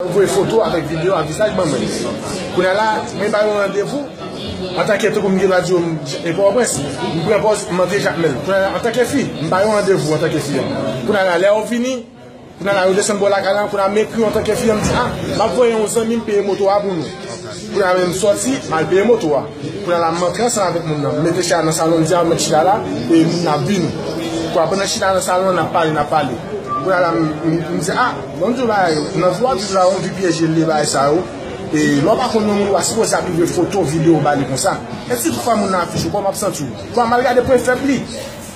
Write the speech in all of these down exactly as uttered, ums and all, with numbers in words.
Yo voye foto avèk videyo a vizaj ban mwen. Kounye a la, mwen ba yo randevou antanke tankou m gen radyo e Pòtoprens, m pran pòz m antre Jakmèl. Kounye a la, antanke fi, m ba yo randevou antanke fi an. Kounye a la, lè yo vini, kounye a la, yo desann bò lakay la, kounye a m ekri yo antanke fi an, m di, a, m ap voye yon zanmi m peye moto a pou nou. Kounye a menm sòti, m al peye moto a. Kounye a la, m antre ansanm avèk moun nan. M mete chè a nan salon, m di, a, m mèt chita la, e moun nan ap vini. Kounye a pandan chita nan salon an, n ap pale, n ap pale. Kounye a la, m, m, m di, a, bon, m di w bagay, nan vi w ap viv la, yon vi pyeje l ye bagay sa yo. E lè w pa konn yon moun, ou pa sipoze ap livre foto, videyo ba li konsa. E si toutfwa moun nan afiche w, kòman w ap santi w? Kounye a m al gade pwen fèb li.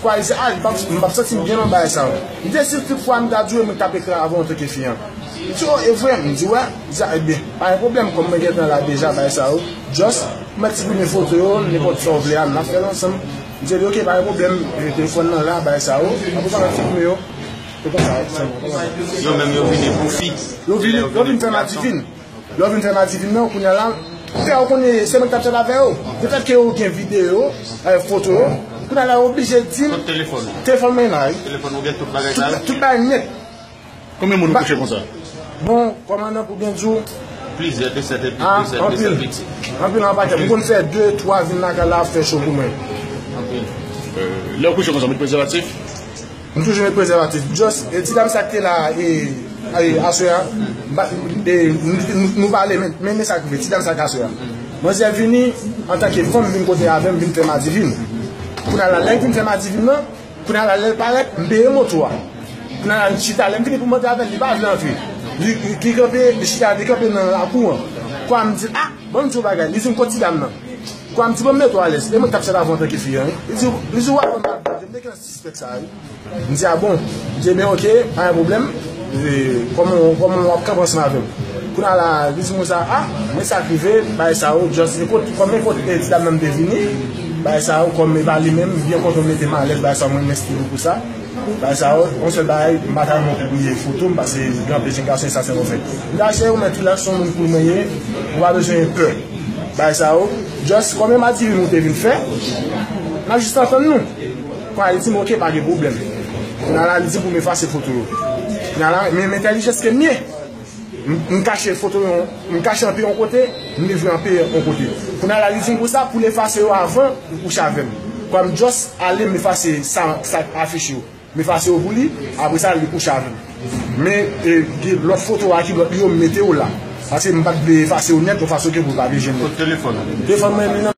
Kwa, li di, a, li p ap, m p ap santi m byen nan bagay sa yo. M di, si toutfwa m ta di w, mwen t ap ekri avè w antanke fi an. Li di, o, e vre? M di, wè. Li di, a, ebyen, pa gen pwoblèm, kòm mwen gentan la deja, bagay sa yo. Just, mwen siprime foto yo, nenpòt sa w vle a, n ap fè l ansanm. M di, oke, pa gen pwoblèm, e, telefòn nan la, bagay sa yo. Apre sa, n ap siprime yo. Se konsa, sèlman. Yo menm, yo vini pou fi. Yo vini, yo vin fè madivin. Lè yo vin fè madivin nan, kounye a la, fè yo konnen se mwen k t ap chat avè yo. Petèt ke yo gen videyo, e, foto yo. Kounye a la, yo oblije di m. Kot telefòn ou? Telefòn mwen la, wi. Telefòn ou gen tout bagay sa yo? Tout, tout bagay nèt. Konbyen moun ou kouche konsa? Bon, kòmandan, pou byen di w. Plizyè, de sèt epi, a, de sèt, de sèt pitit. Anpil, anpil, an pakèt. M konn fè de, twa vin lakay la ap fè cho pou mwen. Anpil. E, lè w kouche konsa, w met prezèvatif? M toujou met prezèvatif. Just, e, ti dam sa k te la, e, e, aswè a, m pa, e, nou, nou, nou pale, men, men, men sa k rive, ti dam sa k aswè a. Manzè vini, antanke fanm, vin kote avè m, vin fè madivin. Kounye a la, lè l vin fè madivin nan, kounye a la, lè l parèt, m peye moto a. Kounye a la, li chita, lè m fini pou m antre avè l, li pa vle antre. Li, li, li kanpe, li chita, li kanpe nan lakou an. Kwa m di, a, bon, m di w bagay, li di m kot ti dam nan. Kwa m di, bon, m mete w alèz, e mwen k t ap chat avè w antanke fi an, wi. Li di, li di, w a konn m ap gade, m te gen sispèk sa, wi. M di, a bon? M di, ebyen, oke, pa gen pwoblèm. E, kòman, kòman w ap kanpe ansanm avè m? Kounye a la, li di m konsa, a, men sa k rive, bagay sa yo, just, e kot, kòm e kot, e, ti dam nan te vini, bagay sa yo, kòm e pa li menm, m byen kontan mete m alèz, bagay sa yo, mwen, mèsi pou sa. Bagay sa yo, yon sèl bagay, m pa ta renmen w pibliye foto m, paske gen anpil jèn gason, e sa se yon fèt. M di, a, cheri, ou mèt tou la, se yon moun cool mwen ye, ou pa bezwen pè. Bagay sa yo, just, kòm e madivin ou te vin fè, n ap jis antann nou. Kwa, li di m, oke, pa gen pwoblèm. Kounye a la, li di pou m efase foto yo. Kounye a la, men, men entèlijans ke m ye. M, m kache foto yo, m kache anpe yon kote, m livre anpe yon kote. Kounye a la, li di m konsa, pou l efase yo avan, ou kouche avè m. Kwa m just ale, m efase sa, sa k afiche yo. M efase yo pou li, apre sa, li kouche avè m. Men, e, gen lòt foto a ki lòt li yo, m mete yo la. Paske m pa t vle efase yo nèt, yon fason ke pou l pa vle jwenn yo. Kot telefòn ou? Telefòn mwen, li nan